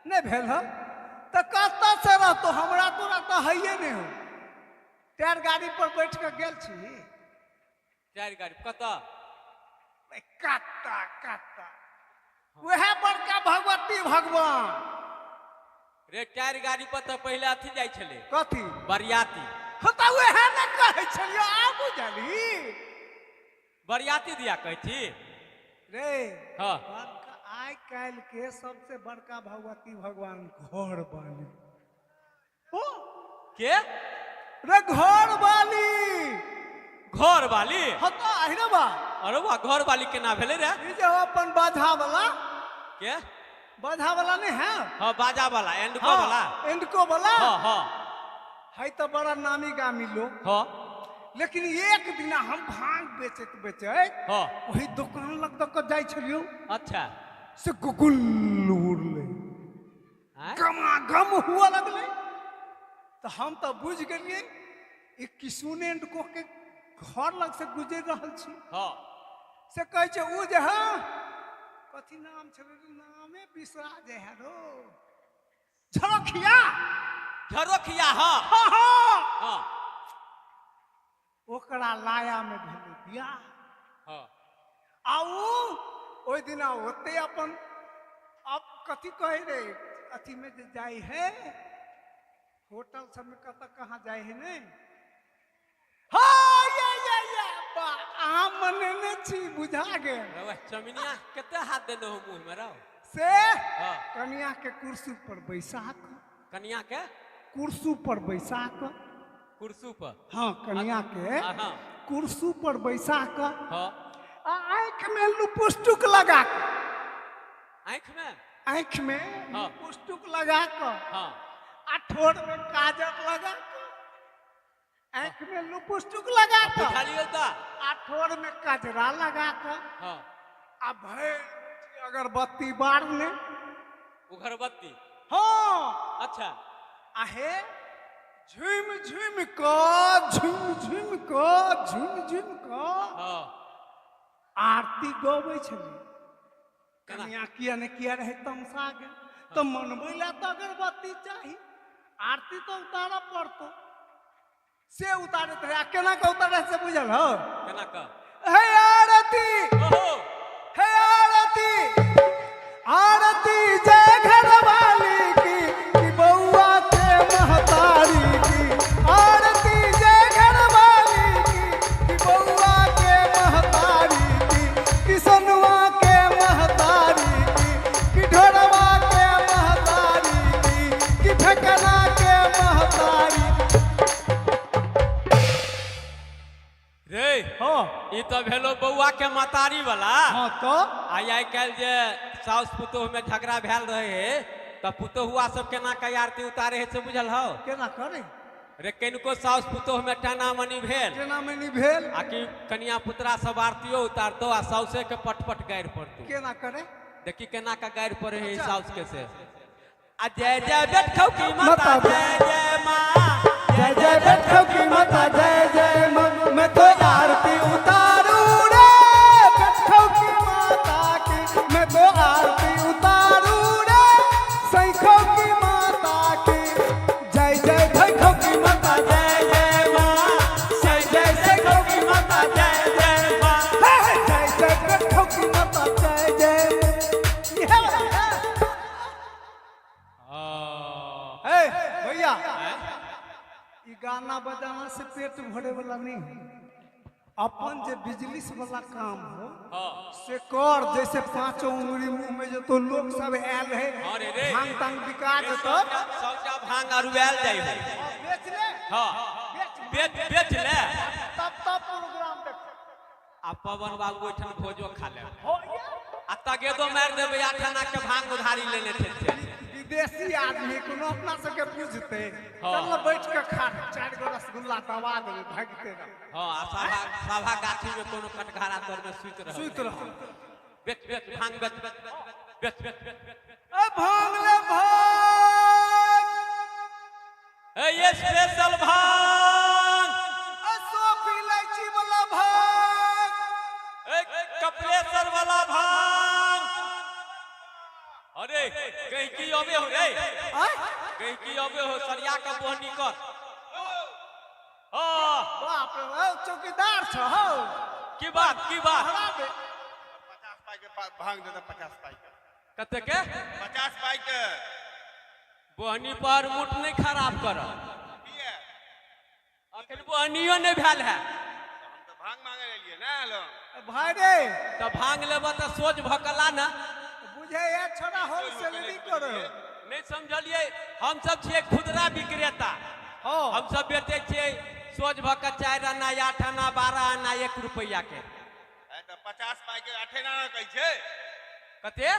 B: नहि भेल हो तऽ कतऽ से रहतो? हमरा तोरा तऽ हइए नहि हो। टायर गाड़ी पर बैठ के गेल छी?
A: टायर गाड़ी कतऽ?
B: कत्ता कत्ता वएह बड़का भगवती भगवान
A: रे। टायर गाड़ी पर तऽ पहिले अथी जाइ छलै।
B: कथी?
A: बरियाती।
B: हँ तऽ वएह ने कहै छलियौ, आब बुझलही?
A: बरियाती दिया कहै छी?
B: रे
A: हँ।
B: बड़का आइ काल्हि के सबसे बड़का भगवती भगवान घर वाली हो।
A: के?
B: रे घर वाली।
A: घर वाली?
B: हँ तऽ अहिरे बा।
A: अरे वाह, घर वाली केना भेलै रे?
B: ई जे हो अपन बाधा वाला।
A: के?
B: बाधा वाला नहीं है?
A: हँ, बाजा वाला, एंडको वाला।
B: एंडको वाला।
A: हँ हँ।
B: है तऽ बड़ा नामी गामी लोग।
A: हँ।
B: लेकिन एक दिना हम भांग बेचैत बेचैत
A: हँ
B: ओहि दुकान लग दऽ कऽ जाइ छलियौ।
A: अच्छा।
B: से गुगुल उड़लै।
A: आँय?
B: गमागम हुआ लगलै तऽ हम तऽ बुझि गेलियै ई किशुन एंड को के घर लग से गुजरि रहल छी।
A: हँ।
B: से कहै छै ओ जे हँ कथी नाम छलै रे, नामे बिसरा जाइ है रो, झरखिया।
A: झरोखिया, हँ।
B: हँ हँ।
A: हँ।
B: ओकरा लाया मे भेलै बियाह।
A: हँ।
B: आ उ ओहि दिना ओते अपन अब कथी कहै रे, अथी में जे जाइ है होटल सबमे, कतऽ कहाँ जाइ है ने। हाँ ये ये बा, अहाँ मनेने छी, बुझा गेल।
A: रे वाह, चमिनिया कते हाथ देने हो मुँह में रौ?
B: से
A: हँ।
B: कनिया के कुर्सी पर बैसा कऽ।
A: कनिया के?
B: कुर्सी पर बैसा कऽ।
A: कुर्सी पर?
B: हाँ, कनिया के
A: हाँ।
B: कुर्सी पर बैसा कऽ
A: हँ।
B: आ आँखि में लिपस्टिक लगा कऽ।
A: आँखि में?
B: आँखि में
A: हाँ।
B: लिपस्टिक लगा कऽ
A: हँ।
B: आ ठोर में काजर लगा कऽ, आँखि में लिपस्टिक लगा कऽ
A: बुझलियौ तऽ।
B: आ ठोर में कजरा लगा कऽ
A: हँ।
B: आ भरि अगरबत्ती बारने।
A: उघरबत्ती?
B: हाँ।
A: अच्छा।
B: आ हे झुमि झुमि कऽ, झुमि झुमि कऽ, झुमि झुमि कऽ
A: हँ।
B: आरती गबै छलै।
A: केना?
B: कनिया किया ने किया रहै तमसा गेल तऽ मनबै लए तऽ अगरबत्ती चाही, आरती तऽ उतारऽ पड़तौ। से उतारैत रहै आ केना कऽ उतारै से बुझल हौ?
A: केना कऽ?
B: हे आरती,
A: ओहो।
B: हे आरती, आरती जय घरवाली की, कि बउआ के महतारी की। आरती जय घरवाली की, कि बउआ के महतारी की, कि सोनुआ के महतारी की, कि ढोरवा के महतारी की, कि फेकना के महतारी।
A: रे
B: हाँ।
A: ई तऽ भेलो बौआ के मतारी वाला।
B: हाँ तो।
A: आ आइ काल्हि जे साउस पुतोह में झगड़ा भेल रहे है तऽ पुतोहुआ सब केना के आरती उतारे है से बुझल हौ?
B: केना करे?
A: रे कनिको साउस पुतोह में टाना मनी भेल।
B: केना मनी भेल?
A: आ कि कनिया पुतरा सब आरतियो उतारतो आ साउसे के पट पट गारि पड़तो।
B: केना करे?
A: देखी केना के गारि पड़े है
B: अच्छा।
A: साउस के से। आ जय जय बैठो की माता,
B: माता।
A: जय जय माँ।
B: जय जय बैठो की माता, जय जय माँ, मैं तो आरती उतारू रे बैठो की माता की, मैं तो आरती उतारू रे सैखो की माता की। जय जय बैठो की माता, जय जय माँ,
A: जय जय सैखो की माता, जय जय माँ।
B: हे हे, जय जय बैठो की माता, जय जय माँ। इहे वाला है। हे भैया, ई गाना बजाना से पेट भरे वाला नहीं है। अपन जे बिजनेस वाला काम हो से कर, जैसे पांचों उंगली मुंह में जो तो लोग सब आयल है भांग तांग बिका जेतो,
A: सबटा भांग अरुआयल जाय है,
B: बेच ले।
A: हां बेच बेच ले,
B: तब तब प्रोग्राम देख।
A: आ पवन बाबू ओइठन भोजो खा ले
B: हो
A: आ तगेदो मार देबै, 8 आना के भांग उधारी लेने थे।
B: विदेशी आदमी कोनो अपना सबके बुझते, चल न बैठ के खा, 4 गो रसगुल्ला दबा देबै भागते रह।
A: हां आ सभा सभा गाछी में कोनो कटघरा तर में सुति रह,
B: सुति रह।
A: बेच बेच भांग बेच बेच बेच बेच।
B: ए भांग ले भांग,
A: ए ये स्पेशल भांग,
B: ए सोफी इलायची वाला भांग,
A: ए कपलेश्वर वाला भांग। अरे कहीं की अबे हो रे, कहीं की अबे हो, सरिया के बोहनी कर।
B: बाप रे बाप, चौकीदार छ हो।
A: की बात की बात?
C: 50 पाई के भांग दे दे, 50 पाई के।
A: कते के?
C: 50 पाई के।
A: बोहनी पर मुठ नहीं खराब कर, अखन बोहनियो नहीं भेल है।
C: हम तो भांग मांगे लिए ना लो
B: भाई रे,
A: तो भांग लेब तो सोच भकला ना
B: बुझे ये छोरा होलसेलरी करो।
A: नहीं समझलिए, हम सब छियै खुदरा विक्रेता, हम सब बेचे छियै सोच भक 4 आना 8 आना 12 आना 1 रुपया के।
C: तो 50 पाई के 8 आना कहै छै।
A: कते?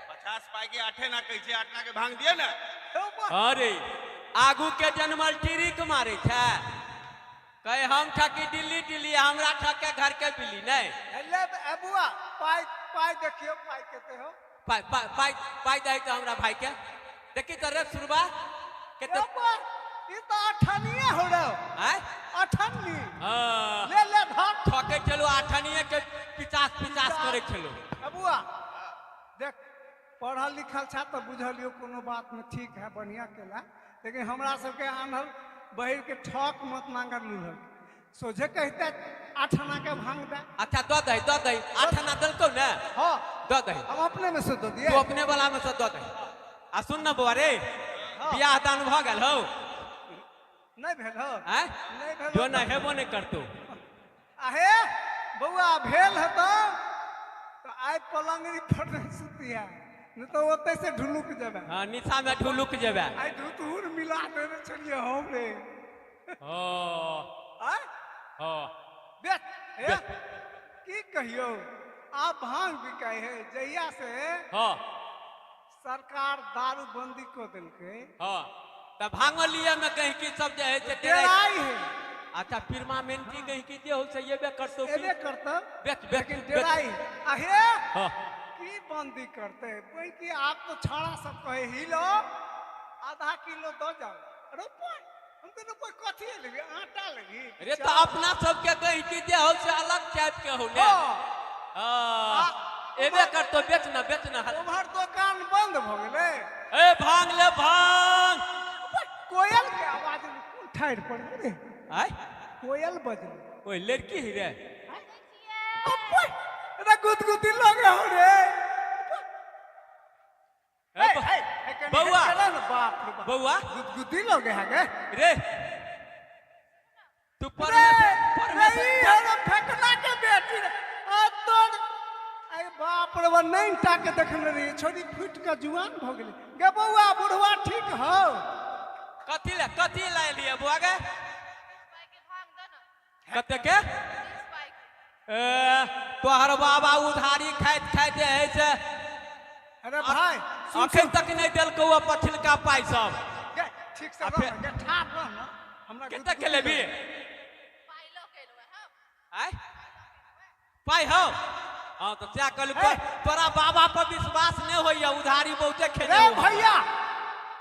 C: 50 पाई के 8 आना कहै छै, 8 आना के भांग दिए ना।
A: अरे आगू के जनमल टिरिक मारे छै, कहे हम ठकी दिल्ली दिल्ली, हमरा ठके घर के बिल्ली नहीं।
B: ले बुआ पाई पाई देखियो, पाई कते हो?
A: पाई पाई पाई पाई दे तो हमरा भाई के देखी तो रे सुरबा के तो
B: ई तो अठनिए हो रे।
A: हैं
B: अठन्नी?
A: हां
B: ले ले धर,
A: ठके चलो अठनिए के 50 50 करे चलो।
B: बुआ देख पढ़ल लिखल छा तो बुझलियो कोनो बात में ठीक है, बढ़िया केला, लेकिन हमरा सबके आनल बहिर के ठक मत मांगर लुलल, सोझे कहते 8 आना के भांग दे।
A: अच्छा दो दे दो दे, 8 आना दलको ना?
B: हां
A: दो दे,
B: हम अपने में से दो दिए,
A: तू अपने वाला में से दो दे। आ सुन ना बौआ रे, बियाह दान भ गेल हो?
B: नहीं भेल हो।
A: हैं?
B: नहीं भेल
A: जो ना हेबो नहीं करतो।
B: आहे बौआ भेल है तो आइ पलंगरी पर नहीं सुतिया, नहीं तो ओते से ढुलुक जेबे।
A: हां निशा में ढुलुक जेबे।
B: आइ धुतुर मिला देने चलिए हम रे।
A: हां
B: आय
A: हां
B: देख ए की कहियो, आप भांग बिकाय है जहिया से।
A: हां
B: सरकार दारू बंदी को देलके।
A: हां त भांगो लिए में कहीं की सब जे है से
B: डेराई है।
A: अच्छा फिरमामेंटी कहीं की जे हो से एबे करतो,
B: एबे करतो
A: बेच बेच,
B: लेकिन डेराई आहे।
A: हां
B: की बंदी करते कोई की आप तो छाड़ा सब कहे हिलो आधा किलो दो जाओ। अरे हम तो रुपये कथी लेबी, आटा लेबी
A: रे। तो अपना सबके कहीं की जे हो से अलग टाइप के हो ने। हां एबे करतो, बेचना बेचना।
B: उम्हर दुकान बंद भ गेलै।
A: ए भांग ले भांग।
B: कोयल के आवाज में कोन ठाढ़ पड़ रे?
A: आय
B: कोयल बजले,
A: ओए लड़की ही रे।
B: रे गुदगुदी लगे हो रे। ए ए
A: बउआ
B: बाप रे बाप,
A: बउआ
B: गुदगुदी लगे है गे
A: रे। तू पर में पर में
B: रे फेकना के बेटी रे। आ तोर आई बाप रे बा, नहीं टा के देखने रही छोरी फूट के जुआन भ गेली गे। बउआ बुढ़वा ठीक हो?
A: कथी ले कथी ले लिए बुआ गे? कते के? ए तोहर बाबा उधारी खाइत खाइत है से।
B: अरे भाई
A: अखन तक नहीं देलकौ पछिलका पाई सब।
B: गे ठीक से रह गे, ठाढ़ रह ना। हमरा
A: कते के लेबी?
D: पाई लो के लेबै हम।
A: आय पाई हो? हां तो क्या कहलु, तोरा बाबा पर विश्वास नहीं होइया, उधारी बहुते खेने।
B: रे भैया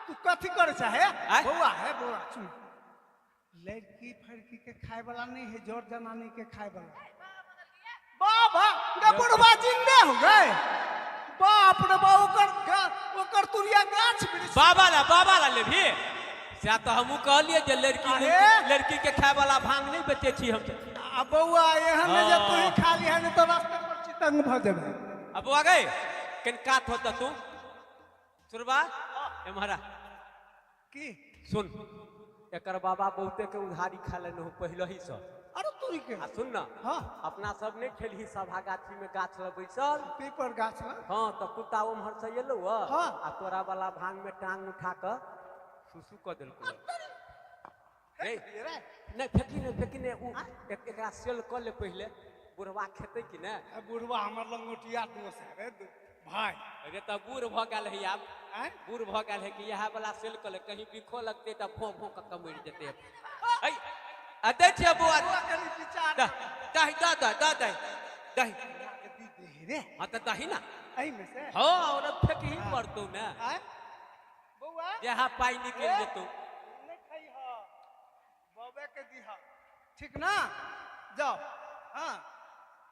B: तू कथी करे चाहे? बौआ है बौआ सुन, लड़की फड़की के खाए वाला नहीं है, जोर जनानी के खाए वाला। बाबा गे बुढ़वा जिंदे हो गए। बाप रे बाप, ओकर तुरिया गाछ वृक्ष।
A: बाबा ला बाबा ला लेबी? से तो हमहू कहलिए जे लड़की लड़की के खाए वाला भांग नहीं बेचे छी हम।
B: आ बौआ एहन जे तू ही खा लिहा नहीं तो रास्ते पर चितंग भ जेबे।
A: आ बौआ गए कन कात होता तू सुरबा एम्हरा की सुन, एकर बाबा बहुते के उधारी खा लेने हो पहले ही से।
B: अरे तू तोरी के।
A: आ सुन न।
B: हाँ।
A: अपना सब नहि खेलही सभा गाछी में गाछ लग बैसल।
B: पीपर गाछ लग।
A: हाँ, तऽ कुत्ता उम्हर से एलौ।
B: हाँ।
A: आ तोरा वाला भांग में टांग उठा कऽ सुसु कऽ देलकौ। रे
B: रे।
A: नहि फेकी, नहि फेकी, नहि। उ एकरा सेल कऽ ले पहिले, बुढ़वा खेतै कि नहि?
B: आ बुढ़वा हमर लंगोटिया दोस्त है रे भाय।
A: अरे तऽ बूढ़ भऽ गेल है आब।
B: आँय?
A: बूढ़ भऽ गेल है कि इएह वाला सेल कऽ ले, कहीं बिखो लगतै तऽ भों भों कऽ मरि जेतै। ऐ आ दै छियै बौआ।
B: बौआ, कनि विचार।
A: दही, दही दऽ, दह दऽ, दही, दही।
B: दी दही रे।
A: हाँ, तऽ दही ना।
B: एहिमे से।
A: हाँ, और फेकही पड़तौ ने।
B: आँय बौआ।
A: जहाँ पाइ निकलि जेतौ।
B: नहि खइह, बौवे के दीह, ठीक ना? जाओ। हाँ,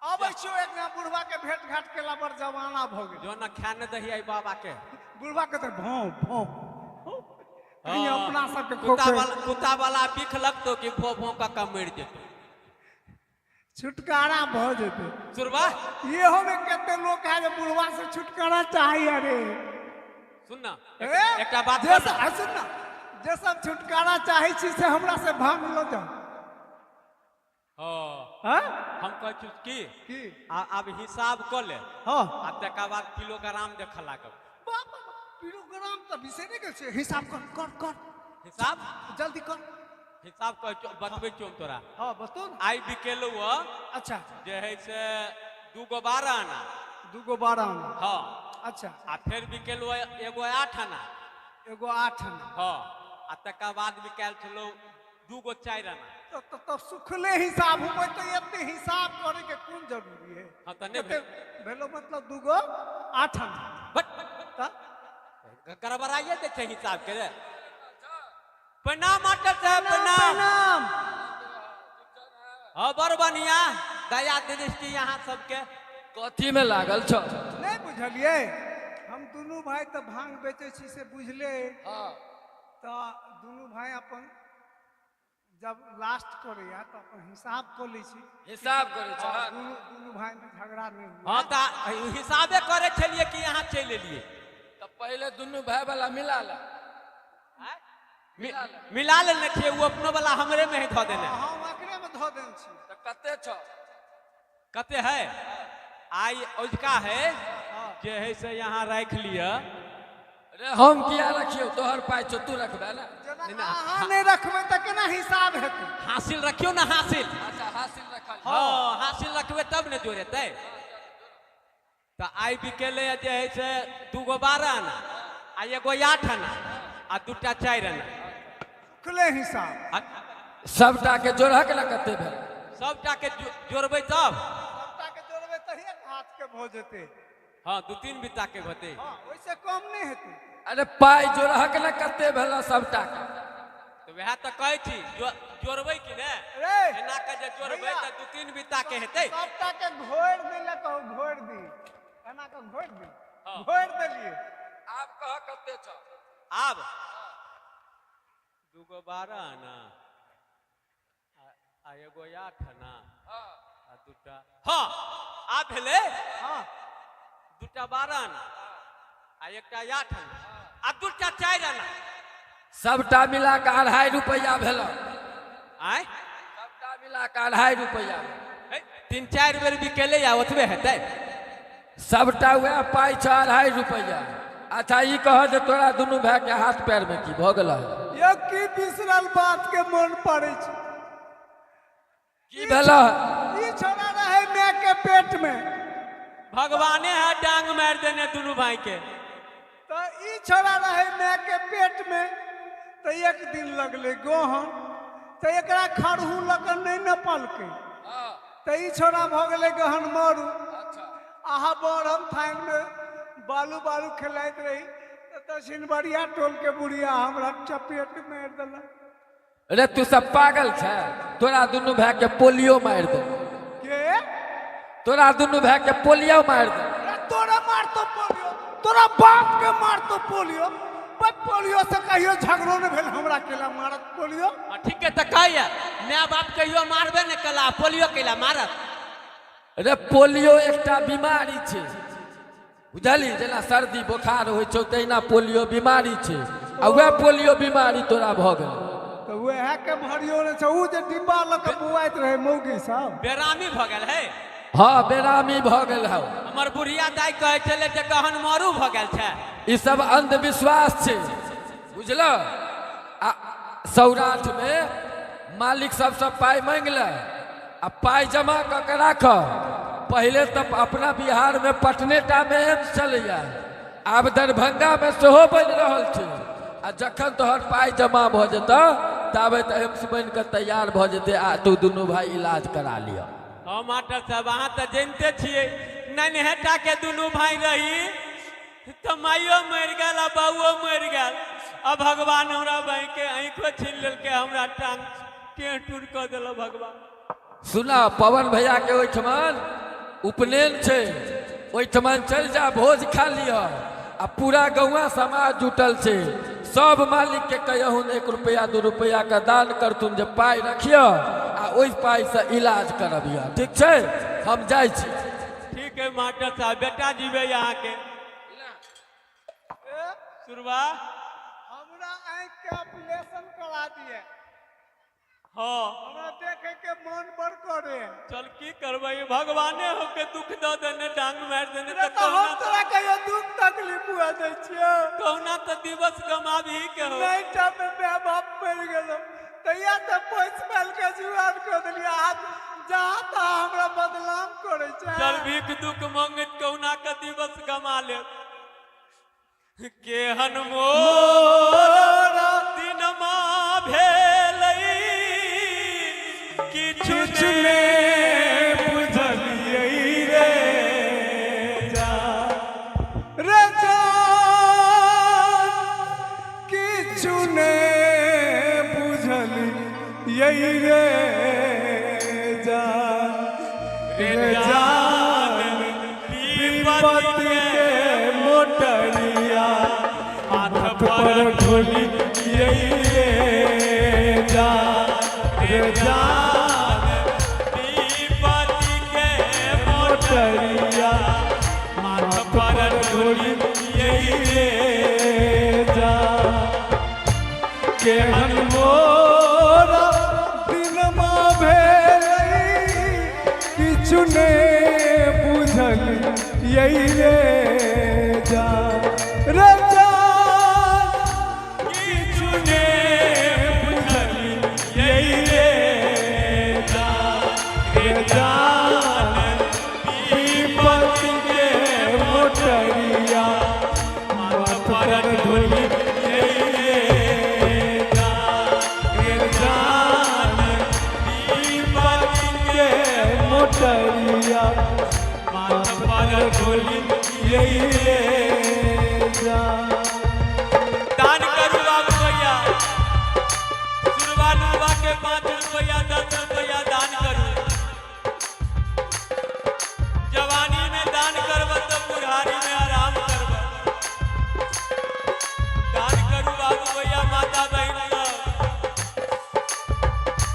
B: अबै छियौ एक दिना बुढ़वा के भेंट घाट केला, बड़ जमाना भऽ गेल।
A: जो न खा न दही आई बाबा के।
B: बुढ़वा के तऽ भौं भौं कहीं अपना सबके
A: कुत्ता
B: खोखे।
A: वाला, कुत्ता वाला बिख लगतौ कि भो भो कऽ कऽ मरि जेतौ।
B: छुटकारा भऽ जेतै।
A: सुरबा।
B: इहो में कते लोक है जे बुढ़वा से छुटकारा चाही। अरे।
A: सुन न।
B: ए,
A: एकटा बात
B: जे
A: कर
B: सब
A: न।
B: आ, सुन न, जे सब छुटकारा चाहै छी से हमरा से भांग लऽ जाउ।
A: हाँ।
B: हाँ।
A: हम कहै छी की
B: की?
A: आब हिसाब कऽ ले।
B: हाँ।
A: आ तकर बाद किलोग्राम देखऽ लागब।
B: बाप बाप, किलोग्राम तऽ बिसरि गेल छै। हिसाब कर, कर, कर।
A: हिसाब।
B: जल्दी कर।
A: हिसाब कहै छियौ, बतबै छियौ हम तोरा।
B: हाँ, बतो न।
A: आइ बिकेलौ हँ जे है से 2 गो 12 आना।
B: 2 गो 12 आना।
A: हाँ।
B: अच्छा।
A: आ फेर बिकेलौ एगो 8 आना।
B: एगो 8 आना।
A: हाँ, आ तकर बाद बिकायल छलौ 2 गो 4 आना।
B: तो सुखले हिसाब हुए तो एते हिसाब करे के कोन जरूरी है?
A: हाँ, तऽ नहि।
B: कते भेलो? मतलब 2 गो 8 आना।
A: बट
B: तऽ
A: गड़बड़ाइए दै छै हिसाब के रे। प्रणाम मास्टर साहब, प्रणाम।
B: प्रणाम।
A: हाँ, बड़ बढ़िया, दया दृष्टि यहाँ सबके।
E: कथी में लागल छ?
B: नहि बुझलियै? हम दुनू भाई तऽ भांग बेचै छी से बुझले।
E: हाँ।
B: तऽ दुनू भाई अपन जब लास्ट करैया तऽ अपन हिसाब कऽ लै छी।
E: हिसाब करै छ?
B: हाँ, दुनू दुनू भाई में झगड़ा नहि हुए।
A: हाँ, तऽ हिसाबे करै छलियै कि यहाँ चलि एलियै।
E: तऽ पहिले दुनू भाई वाला मिला ले।
A: मिला लेने छियै, ओ अपनो वाला हमरे में ही धऽ देने।
B: हाँ, हम एकरे में धऽ देने छी।
E: तऽ कते छ?
A: कते है? आइ औजका है जे है से यहाँ राखि लिअ।
E: रे, हम किया रखियौ? तोहर पाइ छौ, तू रखबे ने।
B: जेना अहाँ नहि रखबै तऽ केना हिसाब हेतै?
A: हासिल रखियौ ने, हासिल।
E: अच्छा, हासिल रखल।
A: हाँ, हासिल रखबै तब ने जोड़ेतै। तऽ आइ बिकेलै जे है से 2 गो 12 आना आ एगो 8 आना आ दूटा 4 आना।
B: सुखले हिसाब।
A: आ
E: सबटा के जोड़हक ने, कते भेल?
A: सबटा के जोड़बै तब।
B: सबटा के जोड़बै तऽ एक हाथ के भऽ जेतै।
A: हाँ, 2-3 बित्ता के होतै।
B: हाँ, ओहिसँ कम नहि हेतै।
E: अरे, पाइ जोड़हक ने, कते भेल सबटा के?
A: तऽ वएह तऽ कहै छी, जोड़बै कि ने?
B: रे।
A: एना के जे जोड़बै
B: भैया।
A: तऽ 2-3 बित्ता के हेतै।
B: सबटा के घोरि दै कहू, घोरि दी, एना के घोरि दी।
A: हाँ।
B: घोरि देलियै।
E: आब कह, कते छ?
A: आब 2 गो 12 आना आ एगो 8 आना आ दूटा, हाँ, आब भेलै दूटा 12 आना आ एकटा 8 आना आ दूटा 4 आना।
E: सबटा मिला के 2.5 रुपैआ भेल।
A: आँय?
E: सबटा मिला के 2.5 रुपैआ भेल।
A: हे, 3-4 बेर बिकेलै आ ओतबे हेतै?
E: सबटा वएह पाइ छ, 2.5 रुपैआ। अच्छा, ई कह जे तोरा दुनू भाय के हाथ पैर में की भऽ गेल?
B: यौ, की बिसरल बात के मोन पड़ै छै।
E: की भेल?
B: ई छोड़ा रहे माय के पेट में।
A: भगवाने है डांग मारि देने दुनू भाई के।
B: तऽ ई छोड़ा रहे माय के पेट में तऽ एक दिन लगलै गहन, तऽ एकरा खरहू लऽ कऽ नहि नपलकै, तऽ ई छोड़ा भऽ गेलै गहन मरू। अहाँ बड़ हम थानमे बालू बालू खेलाइत रही तऽ दक्षिणबरिया टोलके बुढ़िया हमरा चपेट मारि देलक।
E: अरे, तू सब पागल छै? तोरा दुनू भाय के पोलियो मारि दे।
B: के?
E: तोरा दुनू भाय के पोलियो मारि दे।
B: अरे, तोरा मारतो पोलियो, तोरा बाप के मारतो पोलियो। पर पोलियो से कहियो झगड़ो नहि भेल, हमरा केला मारत पोलियो?
A: हाँ, ठीक है, तऽ कहैया माय बाप कहियो मारबे ने कला, पोलियो कैला मारत?
E: अरे, पोलियो एकटा बीमारी छै, बुझली? जेना सर्दी बोखार होइ छौ, तहिना पोलियो बीमारी छै आ वएह पोलियो बीमारी तोरा भऽ गेल।
B: तऽ वएह के भरियो ने छै, उ जे डिब्बा लऽ के बुआइत रहै मौगी सब।
A: बेरामी भऽ गेल है।
E: हँ, बेरामी भऽ गेल हौ।
A: हमर बुढ़िया दाइ कहै छलै जे गहन मारू भऽ गेल छै।
E: ई सब अंधविश्वास छै, बुझल? आ सौराठ में मालिक सबसँ पाइ मांगि ले आ पाइ जमा कऽ के राख। पहिले तऽ अपना बिहार में पटने टा में एम्स चलैया, आब दरभंगा में सेहो बनि रहल छै। आ जखन तोहर पाइ जमा भऽ जेतऽ ताबे तऽ एम्स बनि कऽ तैयार भऽ जेतै, आ तू दुनू भाय इलाज करा लिअ।
A: हँ मास्टर साहब, अहाँ तऽ जनिते छियै, नन्हेटा के दुनू भाय रही तऽ माइयो मरि गेल आ बाबुओ मरि गेल, आ भगवान हमरा भाय के आँखिओ छीन लेलकै, हमरा टांग टेढ़ टूर कऽ देलक भगवान।
E: सुना, पवन भैया के ओहिठमन उपनयन छै, ओहिठमन चलि जा, भोज खा लिअ। आ पूरा गौआ समाज जुटल छै, सब मालिक के कहियहुन 1 रुपया 2 रुपया के दान करथुन, जे पाइ रखिय आ ओहि पाइ से इलाज करबिह। ठीक छै, हम जाइ छी।
A: ठीक है मास्टर साहब, बेटा जीवे अहाँके। सुरवा,
B: हमरा आँखि के ऑपरेशन करा दिए।
A: हाँ,
B: हमरा देखे के मन बड़ करे।
A: चल की करबै, भगवाने होके दुख दऽ देने, डांग मारि देने।
B: तऽ
A: तऽ
B: हम
A: कहुना
B: तोरा कहियो दुख तकलीफ हुआ दै छियौ?
A: कहुना तऽ दिवस गमाबही के हो।
B: नहीं टा में माय बाप मरि गेलो, तैया तऽ पैस पाल के जुआन कऽ देलियै, आज जहाँ तहाँ हमरा बदनाम करै छै।
A: चल, भीख दुख मंगैत कहुना के दिवस गमा ले। केहन मोर दिनमा भेलै, किछु
B: किछु ने बुझलियै रे जा रे जान, किछु ने बुझलियै रे जान रे जान, विपत्ति के मोटरिया
A: माथ
B: पर ढोली रे जा रे जान,
A: विपत्ति के
B: मोटरिया
A: माथ
B: पर ढोली रे जा। केहन मोरा दिनमा भेलै, किछु ने बुझल यै रे जा रे जा,
A: किछु ने बुझल यै रे जा
B: रे जान, विपत्ति के मोटरिया
A: माथ पर ढोली रे जा
B: रे जान,
A: विपत्ति
B: के मोटरिया
A: माथ पर ढोली
B: रे जा।
A: दान करू बाबू भैया, सुरवा नुरवा के 5 रुपया 10 रुपया दान करू। जवानी में दान करब तो बुढ़ारी में आराम करब। दान करू बाबू भैया, माता बहन सब,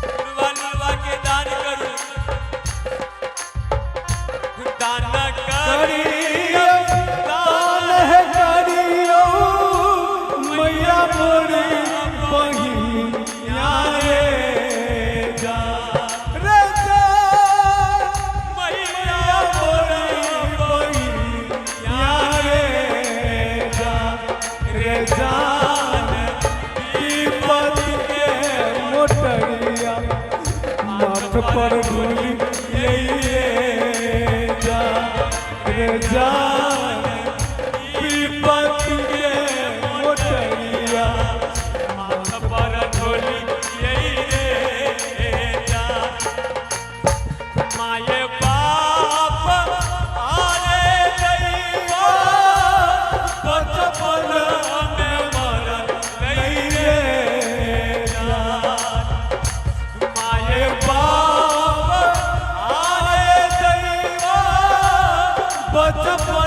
A: सुरवा नुरवा के दान करू, दान
B: करियौ
A: करियौ
B: दान है करियौ मैया मोरी बहिनिया रे जा रे जा,
A: मैया
B: मोरी बहिनिया रे जा रे जान, विपत्ति के मोटरिया माथ पर ढोली रे जा रे जान, विपत्ति के मोटरिया
A: माथ पर ढोली रे जा। माये बाप आरे दैवा, बचपन में मरल नहीं रे जान। माये बाप आरे दैवा, बचपन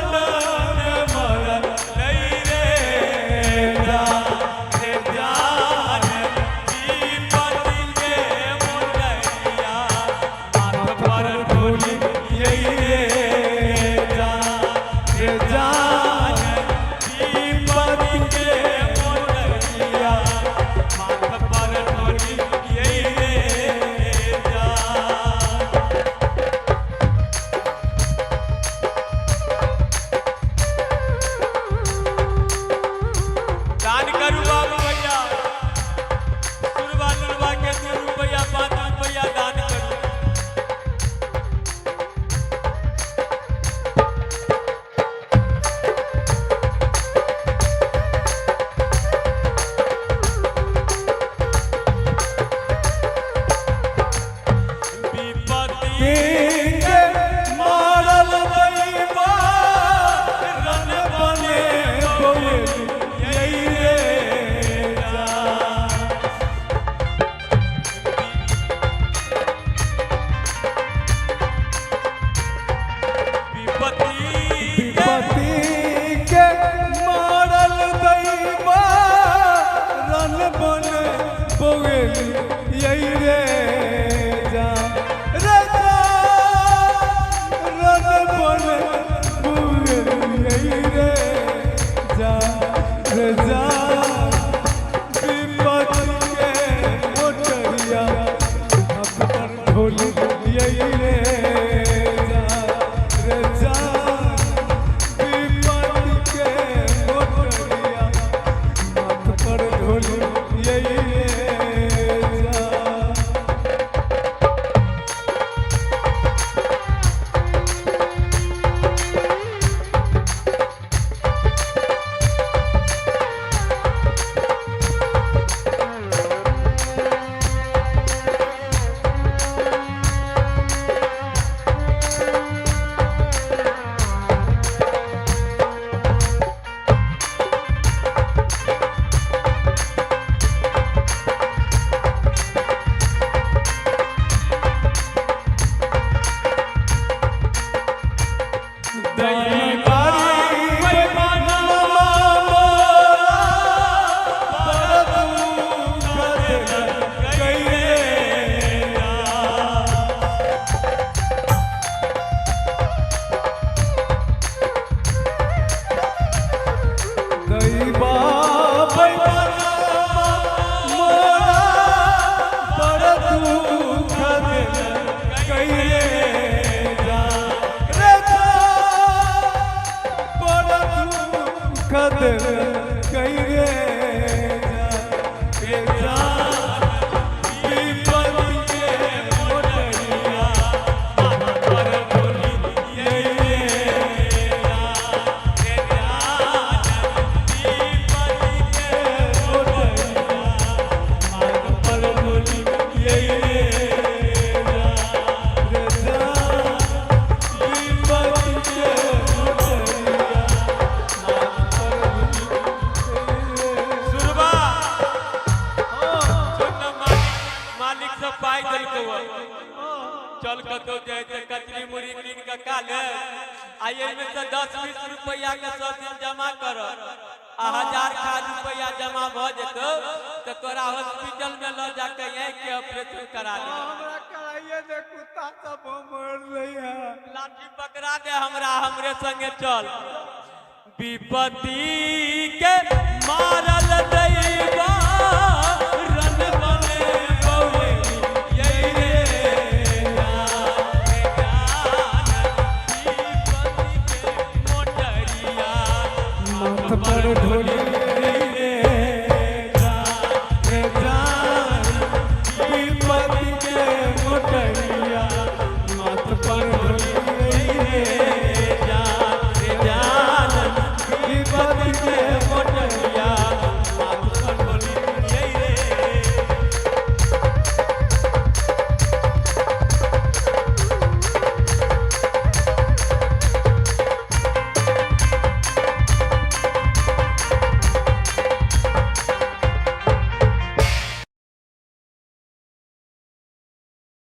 B: बौएली यही रे जा रे जा रन बन बौएली यही रे जा रे जा विपत के मोटरिया हाथ पर ढोली यही रे जा रे जा विपत के मोटरिया हाथ पर ढोली यही रे जा।
A: सुरबा छोटा मालिक मालिक सब पाइ देलकौ चल कतौ जाइ छै कचरी मुड़ी कीन के खा ले आ एहिमे से 10-20 रुपैआ के सब दिन जमा कर आ 1000 खा रुपैआ जमा भऽ जेतौ तऽ तोरा हॉस्पिटल में लऽ जाके आँखि के ऑपरेशन करा दे।
B: हमरा कराइए दे कुत्ता सब मर रही है।
A: लाठी पकड़ा दे हमरा, हमरे संगे चल। विपत्ति के मारल दैबा।